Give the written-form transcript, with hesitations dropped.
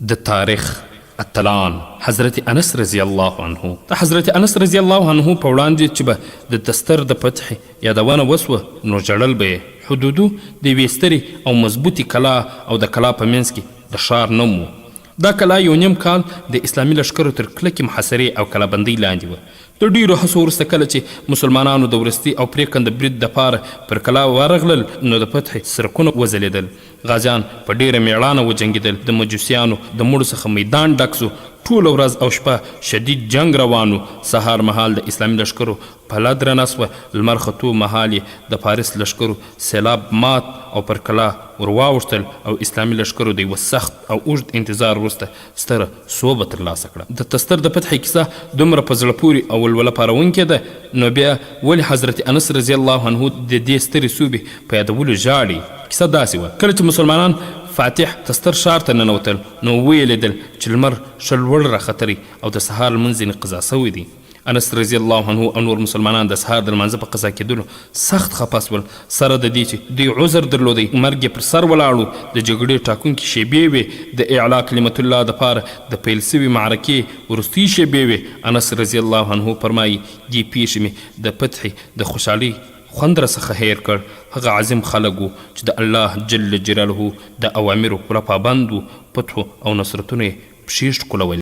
د تاریخ اتلان حضرت انس رضی الله عنه د حضرت انس رضی الله عنه په وړاندې چې به د تستر د فتحې یادونه وشوه نو ژړل به یې. حدودو د یوې سترې او مضبوطې کلا او د کلا په منځ کې د ښار نوم و. دا کلا یو نیم کال د اسلامي لښکرو تر کلکې محاصرې او کلابندۍ لاندې وه. د ډېرو هڅو وروسته کله چې مسلمانانو د وروستي او پرېکنده برید دپاره پر کلا ورغلل نو د فتحې څرکونه وځلېدل. غازیان په ډېره مېړانه وجنګېدل، د مجوسیانو د مړو څخه میدان ډک شو، ټوله ورځ او شپه شدید جنګ روان و، سهار مهال د اسلامي لښکرو پله درنه شوه، لمر ختو مهال یې د فارس لښکرو سېلاب مات او پر کلا ور واوښتل او اسلامي لښکرو د یوه سخت او اوږد انتظار وروسته ستره سوبه تر لاسه کړه. د تستر د فتحې کیسه دومره په زړه پورې او ولوله پارونکې ده، نو بیا ولې حضرت انس رضی الله عنه د دې سترې سوبې په یادولو ژاړي؟ کیسه داسې وه، کله چې مسلمانان فاتح تستر ښار ته ننوتل، نو ویې لیدل چې لمر ښه لوړ راختلی او د سهار لمونځ ځینې قضا شوی دی. انس رضی الله عنه او نور مسلمانان د سهار د لمانځه په قضا کېدلو سخت خپه شول، سره د دې چې دوی عذر درلودی، مرګ یې پر سر ولاړ و، د جګړې ټاکونکې شېبې وې، د اعلاء کلمة الله دپاره د پیل شوې معرکې وروستۍ شېبې وې، انس رضی الله عنه فرمایي، دې پېښې مې د فتحې د خوشحالۍ خوند راڅخه هېر کړ، هغه عظیم خلک وو چې د الله جل جلاله د اوامرو پوره پابند وو، فتحو او نصرتونو یې پښې ښکلولې.